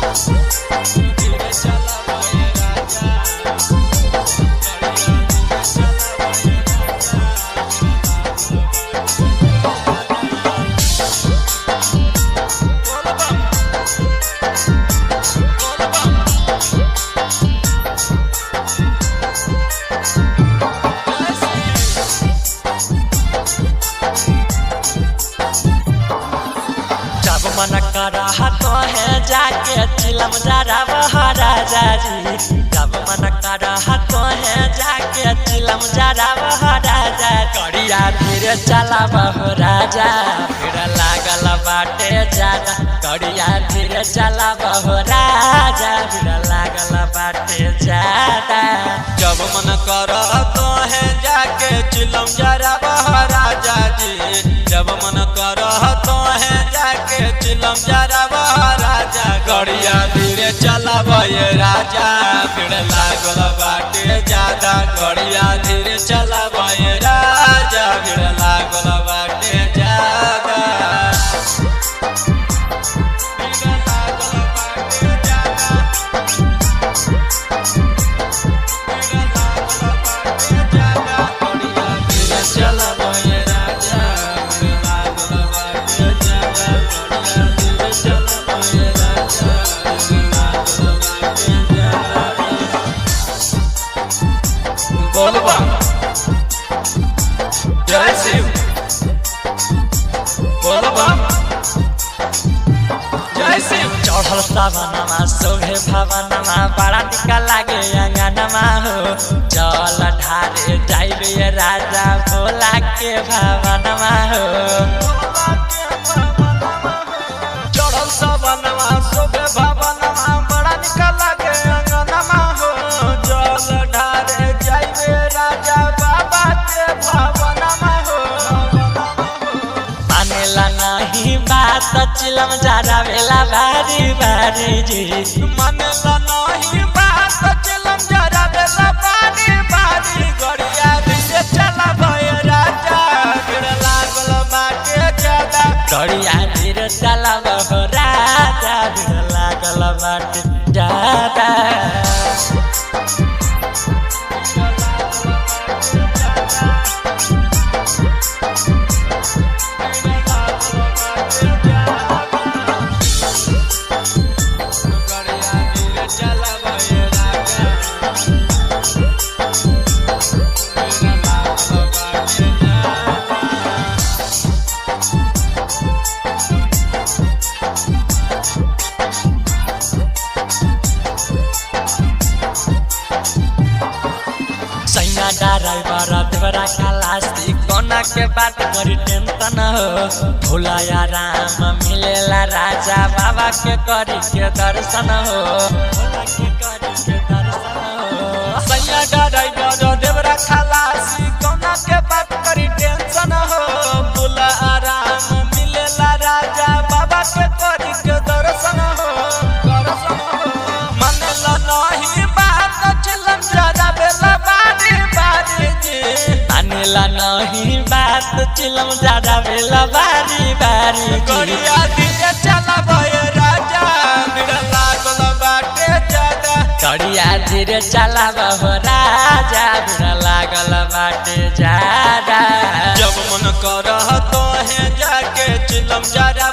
धीरे चलावे राजा, गड़िया धीरे चलावे राजा। बोल बम, बोल बम, जय श्री। जब मन करा तो है जाके चिलम जरा राजा जी। जब मन करा तो है जाके चिलम जरा राजा। गड़िया धीरे चलाब हो राजा, फिर लागल बाटे ज्यादा। गड़िया धीरे चलाब हो राजा, फिर लागल बाटे ज्यादा। जब मन कर तो है जाके चिलम जरा राजा जी। जब मन कर तो है जाके चिलम जरा राजा। गड़िया धीरे चलावे राजा, फिर लागल बाटे ज्यादा। गड़िया धीरे चलावे राजा, फिर लागल बाटे ज्यादा। फिर लागल बाटे ज्यादा। जय शिव, बोल बम, जय शिव। चढ़ल सावनमा शोभे भवनमा, बड़ा निक लागे अंगनमा हो। चल ढारे जाइबे राजा भोला के भवनमा हो। चढ़ल सवनमा शोभे भवनमा, बड़ा निक लागे अंगनमा हो। जल ढारे जाइबे राजा बाबा के भवनमा हो। मानेला नहीं बात चिलम जरा बेला भारी भारी जी। मानेला नहीं बात चिलम जरा बेला बारी बारी। गड़िया धीरे चलावे राजा, भीड़ लागल बाटे ज्यादा। गड़िया धीरे चलाब हो राजा, भीड़ लागल बाटे ज्यादा। गड़िया धीरे चलावे राजा, भीड़ लागल बाटे ज्यादा। सैया ड्राइवर देवरा खलासी, कोना के बात करी टेंशन हो। भोला या राम मिलेला राजा, बाबा के करी के दर्शन हो। भोला के करी के दर्शन हो। सैया ड्राइवर देवरा खलासी, कौना के बात करी टेंशन हो। बुला आराम मिलेला राजा, बाबा के करी के दर्शन हो। दर्शन हो। मानेला नहीं बात चिलम जरा बेला बारी बारी जी। मानेला नहीं बात चिलम ज्यादा बेला बारी बारी जी। गड़िया धीरे चलावे राजा, भीड़ लागल बाटे ज्यादा। गड़िया धीरे चलाब हो राजा, भीड़ लागल बाटे ज्यादा। जब मन कर तो है जाके चिलम जरा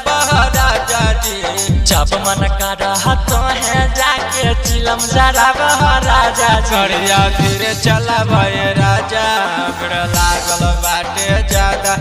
राजा जी। जब मन कर तो है जाके चिलम जरा राजा जी। गड़िया धीरे चलावे राजा, भीड़ लागल बाटे ज्यादा।